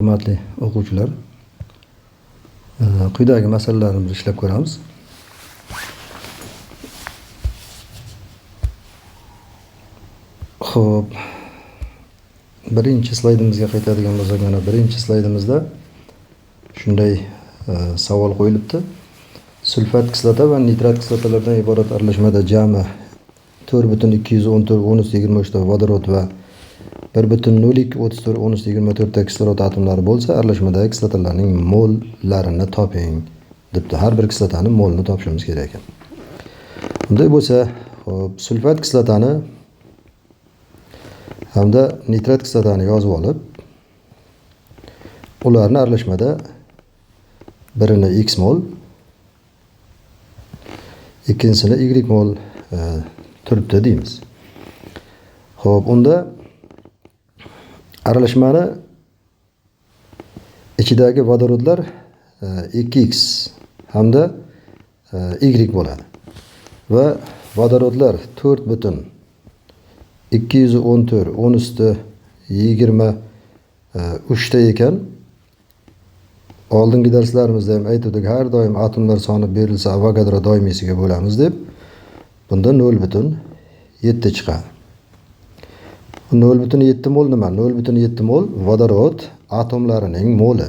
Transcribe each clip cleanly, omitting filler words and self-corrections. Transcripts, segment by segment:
Hurmatli o'quvchilar, quyidagi masalalarni biz ishlab ko'ramiz. Xo'p, birinchi slaydimizga qaytadigan bo'lsak, mana birinchi slaydimizda shunday savol qo'yilibdi. Sulfat kislota va nitrat kislotalardan iborat aralashmada jami 4,214 10 23 ta vodorod va 1,0234 10 24 ta kislorod atomlari bo'lsa, aralashmadagi kislotalarning mollarini toping debdi. Har bir kislotani molini topishimiz kerak ekan. Unday bo'lsa, xo'p, sulfat kislotani hamda nitrat kislotani yozib olib, ularni aralashmada birini x mol, ikkinchisini y mol turibdi deymiz. Xo'p, unda aralashmani ichidagi vodorodlar 2x hamda y bo'ladi. Va vodorodlar 4,214 10 23 ta ekan. Oldingi darslarimizda ham aytdik, har doim atomlar soni berilsa Avogadro doimiysiga bo'lamiz deb. Bunda 0,7 chiqadi. 0,7 mol nima? 0,7 mol vodorod atomlarining moli.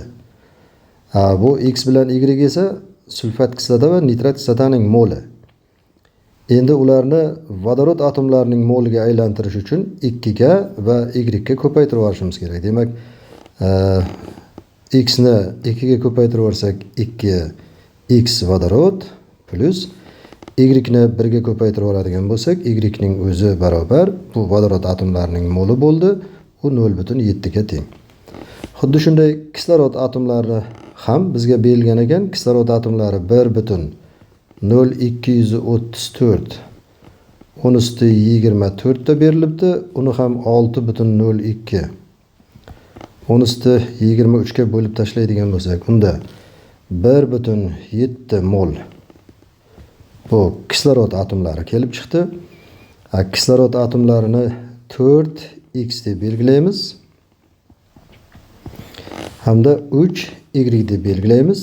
Bu x bilan y esa sulfat kislota va nitrat kislotaning moli. Endi ularni vodorod atomlarining moliga aylantirish uchun 2 ga va y ga ko'paytirib yuborishimiz kerak. Demak, x ni 2 ga ko'paytirib yuborsak 2x vodorod plus y ni 1 ga ko'paytirib yuboradigan bo'lsak, y ning o'zi barobar bu vodorod atomlarining moli bo'ldi, u 0,7 ga teng. Xuddi shunday kislorod atomlari ham bizga berilgan ekan. Kislorod atomlari 1,0234 10 24 ta berilibdi. Uni ham 6,02 10 23 ga bo'lib tashlaydigan bo'lsak, unda 1,7 mol bu kislorod atomlari kelib chiqdi. Kislorod atomlarini 4x deb belgilaymiz hamda 3y deb belgilaymiz.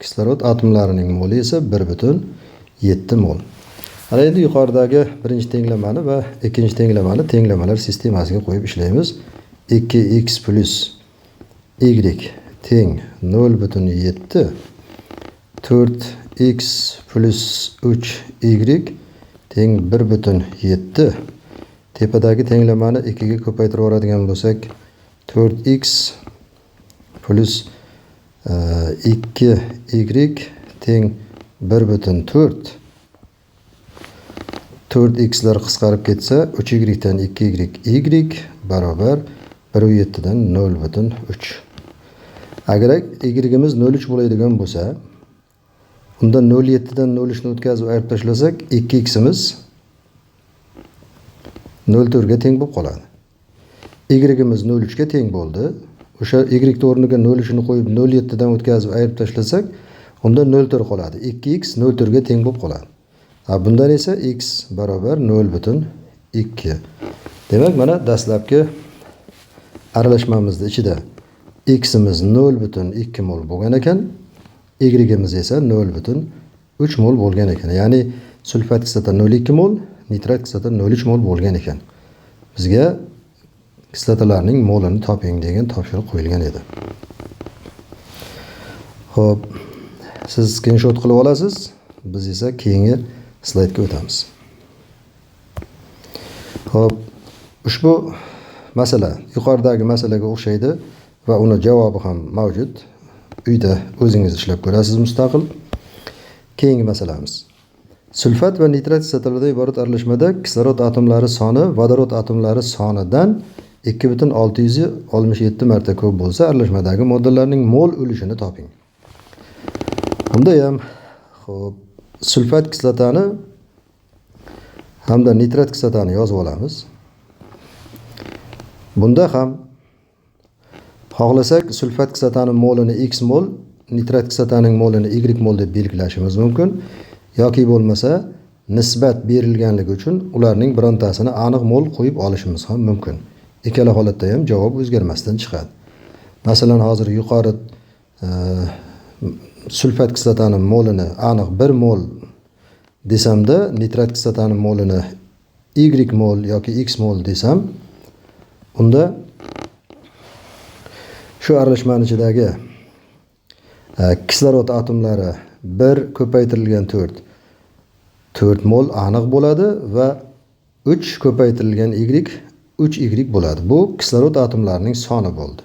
Kislorod atomlarining moli esa 1,7 mol. Ana endi yuqoridagi birinchi tenglamani va ikkinchi tenglamani tenglamalar sistemasiga qo'yib ishlaymiz. 2x plus y teng 0,7, 4x plus 3y teng 1,7. Tepadagi tenglamani 2 ga ko'paytirib yuboradigan bo'lsak, 4x plus 2y teng 1,4. 4xlar qisqarib ketsa, 3y dan 2y y barobar 1,7 dan 0,3. Agar y'imiz 0,3 bo'ladigan bo'lsa, unda 0,7 dan 0,3 ni o'tkazib ayirib tashlasak, 2ximiz 0,4 ga teng bo'lib qoladi. Y'imiz 0,3 ga teng bo'ldi. O'sha y o'rniga 0,3 ni qo'yib 0,7 dan o'tkazib ayirib tashlasak, unda 0,4 qoladi. 2x 0,4 ga teng bo'lib qoladi. Bundan esa x barobar 0,2. Demak, mana dastlabki aralashmamizning ichida ximiz 0,2 mol bo'lgan ekan, y'imiz esa 0,3 mol bo'lgan ekan. Ya'ni sulfat kislota 0,2 mol, nitrat kislota 0,3 mol bo'lgan ekan. Bizga kislotalarning molini toping degan topshiriq qo'yilgan edi. Xo'p, siz skrinshot qilib olasiz, biz esa keyingi slaydga o'tamiz. Xo'p, ushbu masala yuqoridagi masalaga o'xshaydi va uni javobi ham mavjud. Uyda o'zingiz ishlab ko'rasiz mustaqil. Keyingi masalamiz. Sulfat va nitrat kislotalardan iborat aralashmada kislorod atomlari soni vodorod atomlari sonidan 2,667 marta ko'p bo'lsa, aralashmadagi moddalarning mol ulushini toping. Bunda ham xo'p, sulfat kislotani hamda nitrat kislotani yozib olamiz. Bunda ham xohlasak sulfat kislotaning molini x mol, nitrat kislotaning molini y mol deb belgilashimiz mumkin yoki bo'lmasa nisbat berilganligi uchun ularning birontasini aniq mol qo'yib olishimiz ham mumkin. Ikkala holatda ham javob o'zgarmasdan chiqadi. Masalan, hozir yuqori sulfat kislotani molini aniq 1 mol desamda, nitrat kislotani molini y mol yoki x mol desam, unda shu aralashmani ichidagi kislorod atomlari 1 ko'paytirilgan 4, 4 mol aniq bo'ladi va 3 ko'paytirilgan y 3y bo'ladi. Bu kislorod atomlarining soni bo'ldi.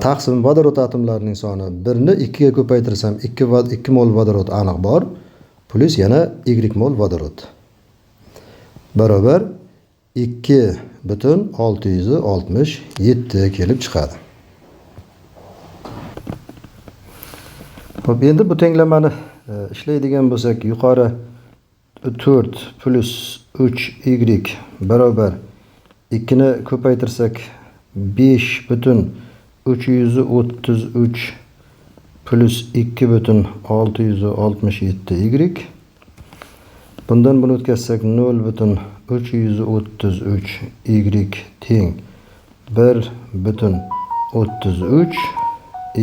Taqsim vodorod atomlarining soni 1 ni 2 ga ko'paytirsam 2 mol vodorod aniq bor, plus yana y mol vodorod. Barobar 2,667 kelib chiqadi. Xo'p, endi bu tenglamani ishlaydigan bo'lsak, yuqori 4 plus 3y barobar 2 ni ko'paytirsak 5,333 plus 2,667y. Bundan buni o'tkazsak 0,333 y teng 1,33 y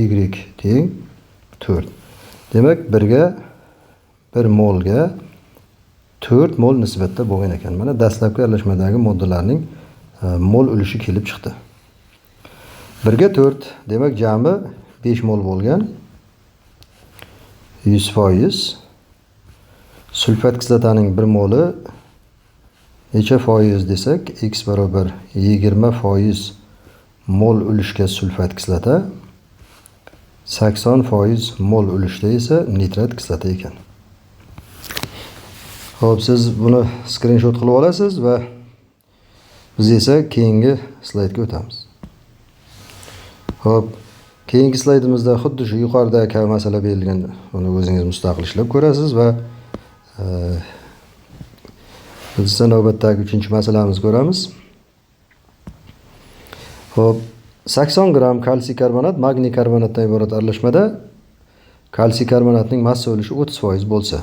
teng 4. Demak, 1 molga 4 mol nisbatda bo'lgan ekan. Mana dastlabki aralashmadagi moddalarning mol ulushi kelib chiqdi. 1 ga 4, demak jami 5 mol bo'lgan. 100%. Sulfat kislotaning 1 moli necha foiz desak, x barobar 20% mol ulushga sulfat kislota, 80% mol ulushda esa nitrat kislota ekan. Xo'p, siz buni skrinshot qilib olasiz va biz esa keyingi slaydga o'tamiz. Xo'p, keyingi slaydimizda xuddi shu yuqoridagi kabi masala berilgan, uni o'zingiz mustaqil ishlab ko'rasiz va biz esa navbatdagi 3-masalamizni ko'ramiz. Xo'p, 80 gram kalsiy karbonat magniy karbonatdan iborat aralashmada kalsiy karbonatning massa ulushi 30% bo'lsa,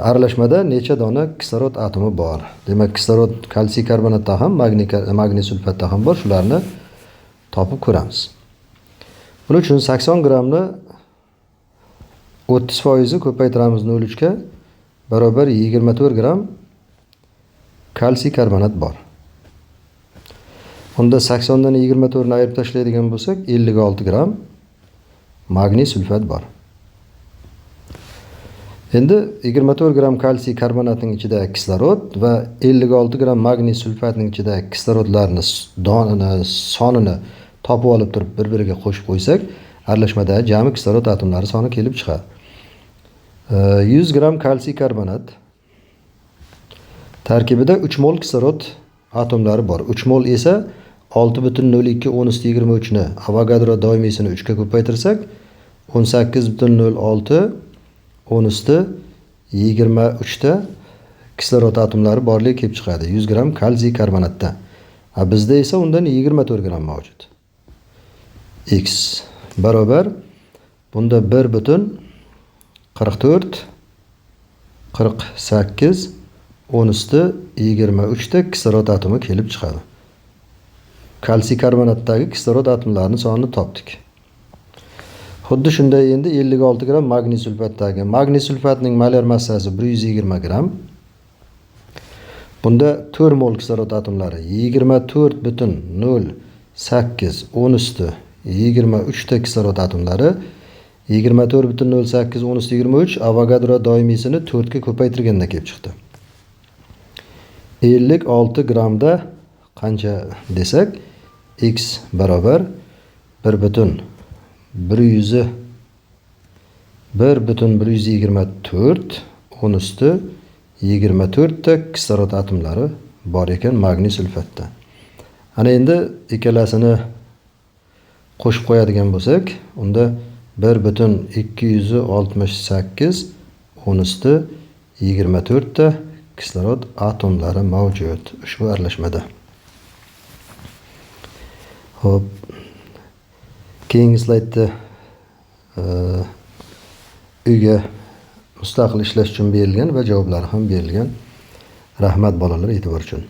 aralashmada necha dona kislorod atomi bor? Demak, kislorod kalsiy karbonatda ham, magniy sulfatda ham bor. Shularni topib ko'ramiz. Buning uchun 80 gramni 30% ko'paytiramiz 0,3 ga barobar 24 gram kalsiy karbonat bor. Unda 80 dan 24 ni ayirib tashlaydigan bo'lsak, 56 gram magniy sulfat bor. Endi 24 gram kalsiy karbonatning ichidagi kislorod va 56 gram magniy sulfatning ichidagi kislorodlarni sonini topib olib turib bir-biriga qo'shib qo'ysak, aralashmada jami kislorod atomlari soni kelib chiqadi. 100 gram kalsiy karbonat tarkibida 3 mol kislorod atomlari bor. 3 mol esa 6,02 10^23 ni Avogadro doimiysini 3 ga ko'paytirsak, 18,06 10^23 ta kislorod atomlari borligi kelib chiqadi 100 gram kalsiy karbonatda. Bizda esa undan 24 gram mavjud. X barobar bunda 1,44 48 10^23 ta kislorod atomi kelib chiqadi. Kalsiy karbonatdagi kislorod atomlarining sonini topdik. Xuddi shunday endi 56 gram magniy sulfatdagi magniy sulfatning molar massasi 120 gram. Bunda 4 mol kislorod atomlari 24,08 10^23 ta kislorod atomlari 24,08 10^23 Avogadro doimiysini 4 ga ko'paytirganda kelib chiqdi. 56 gramda qancha desak, x barobar 1,124 10^24 ta kislorod atomlari bor ekan magniy sulfatda. Ana endi ikkalasini qo'shib qo'yadigan bo'lsak, unda 1,268 10^24 ta kislorod atomlari mavjud ushbu aralashmada. Xo'p, keyingi slaydda uyga mustaqil ishlash uchun berilgan va javoblari ham berilgan. Rahmat bolalar e'tibor uchun.